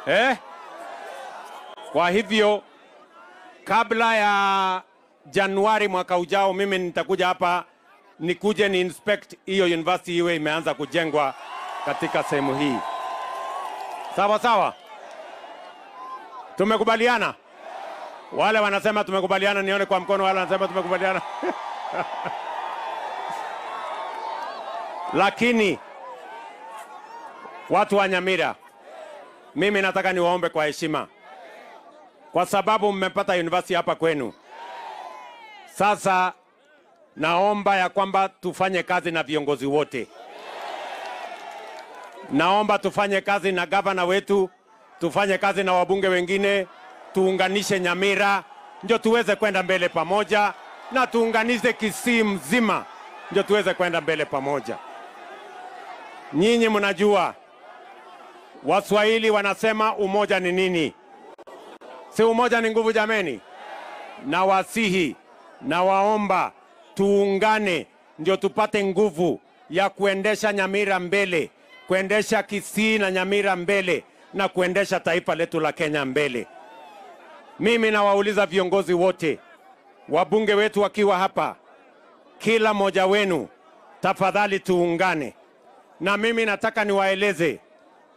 Eh? Kwa hivyo kabla ya Januari mwaka ujao, mimi nitakuja hapa nikuje ni inspect hiyo university iwe imeanza kujengwa katika sehemu hii. Sawa sawa, tumekubaliana? Wale wanasema tumekubaliana, nione kwa mkono. Wale wanasema tumekubaliana. Lakini watu wa Nyamira, mimi nataka niwaombe kwa heshima, kwa sababu mmepata university hapa kwenu. Sasa naomba ya kwamba tufanye kazi na viongozi wote. Naomba tufanye kazi na gavana wetu, tufanye kazi na wabunge wengine, tuunganishe Nyamira ndio tuweze kwenda mbele pamoja, na tuunganishe Kisii mzima ndio tuweze kwenda mbele pamoja. Nyinyi mnajua Waswahili wanasema umoja ni nini? Si umoja ni nguvu jameni? Na wasihi na waomba tuungane ndio tupate nguvu ya kuendesha Nyamira mbele, kuendesha Kisii na Nyamira mbele, na kuendesha taifa letu la Kenya mbele. Mimi nawauliza viongozi wote, wabunge wetu wakiwa hapa, kila mmoja wenu tafadhali tuungane. Na mimi nataka niwaeleze,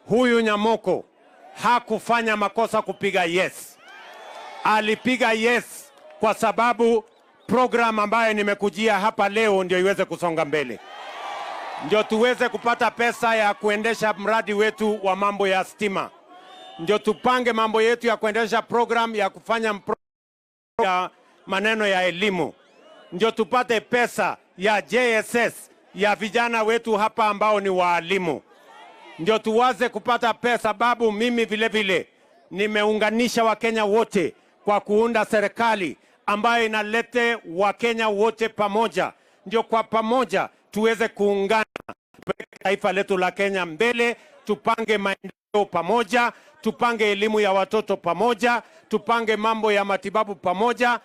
huyu Nyamoko hakufanya makosa kupiga yes. Alipiga yes kwa sababu program ambayo nimekujia hapa leo ndio iweze kusonga mbele, ndio tuweze kupata pesa ya kuendesha mradi wetu wa mambo ya stima, ndio tupange mambo yetu ya kuendesha program ya kufanya ya maneno ya elimu, ndio tupate pesa ya JSS ya vijana wetu hapa ambao ni waalimu, ndio tuwaze kupata pesa. Sababu mimi vile vile nimeunganisha Wakenya wote kwa kuunda serikali ambayo inalete Wakenya wote pamoja, ndio kwa pamoja tuweze kuungana taifa letu la Kenya mbele, tupange maendeleo pamoja, tupange elimu ya watoto pamoja, tupange mambo ya matibabu pamoja,